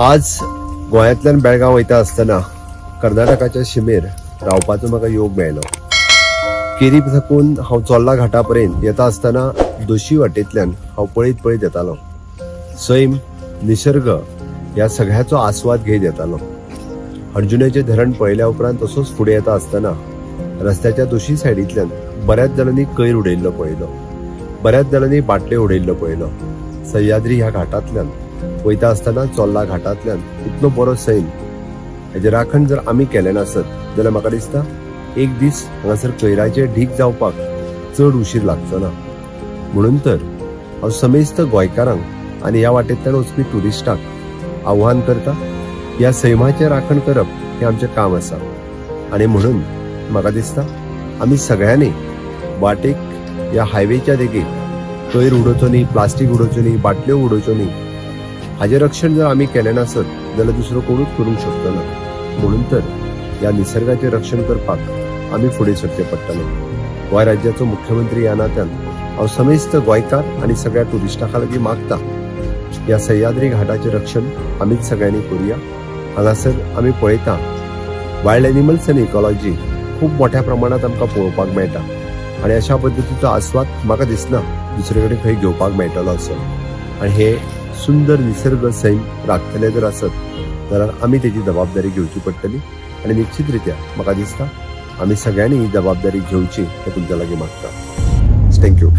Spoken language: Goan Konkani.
आज गोंयांतल्यान बेळगांव वयता आसतना कर्नाटकाच्या शिमेर रावपाचो म्हाका योग मेळ्ळो. केरी साकून हांव चोर्ला घाटा पर्यंत येता आसतना दोशी वाटेंतल्यान हांव पळयत पळयत येतालो. सैम, निसर्ग ह्या सगळ्याचो आस्वाद घेयत येतालो. हणजुण्याचें धरण पळयल्या उपरांत तसोच फुडें येता आसतना रस्त्याच्या दोशी सायडींतल्यान बऱ्याच जाणांनी कयर उडयल्लो पळयलो, बऱ्याच जाणांनी बाटल्यो उडयल्लो पळयलो. सह्याद्री ह्या घाटांतल्यान वयता आसतना चोर्ला घाटांतल्यान इतलो बरो सैम, हेजें राखण जर आमी केलें नासत जाल्यार म्हाका दिसता एक दीस हांगासर कयराचे ढीक जावपाक चड उशीर लागचो ना. म्हणून तर हांव समेस्त गोंयकारांक आनी ह्या वाटेंतल्यान वचपी ट्युरिस्टाक आव्हान करता, ह्या सैमाचें राखण करप हें आमचें काम आसा. आनी म्हणून म्हाका दिसता आमी सगळ्यांनी वाटेक, ह्या हायवेच्या देगेक कयर उडोवचो न्ही, प्लास्टीक उडोवच्यो न्ही, बाटल्यो उडोवच्यो न्ही. हाजें रक्षण जर आमी केलें नासत जाल्यार दुसरो कोणूच करूंक शकचो ना. म्हणून तर ह्या निसर्गाचें रक्षण करपाक आमी फुडें सरचें पडटलें. गोंय राज्याचो मुख्यमंत्री ह्या नात्यान हांव समेस्त गोंयकार आनी सगळ्या ट्युरिस्टां लागीं मागता, ह्या सह्याद्री घाटाचें रक्षण आमीच सगळ्यांनी करुया. हांगासर आमी पळयता, वायल्ड एनिमल्स आनी इकॉलॉजी खूब मोठ्या प्रमाणांत आमकां पळोवपाक मेळटा आनी अशा पद्दतीचो आस्वाद म्हाका दिसना दुसरे कडेन खंय घेवपाक मेळटलो असो. आनी हे सुंदर निसर्ग सैम राखतले जर आसत जाल्यार आमी तेजी जबाबदारी घेवची पडटली. आनी निश्चित रित्या म्हाका दिसता आमी सगळ्यांनी ही जबाबदारी घेवची हें तुमच्या लागीं मागता. Thank you.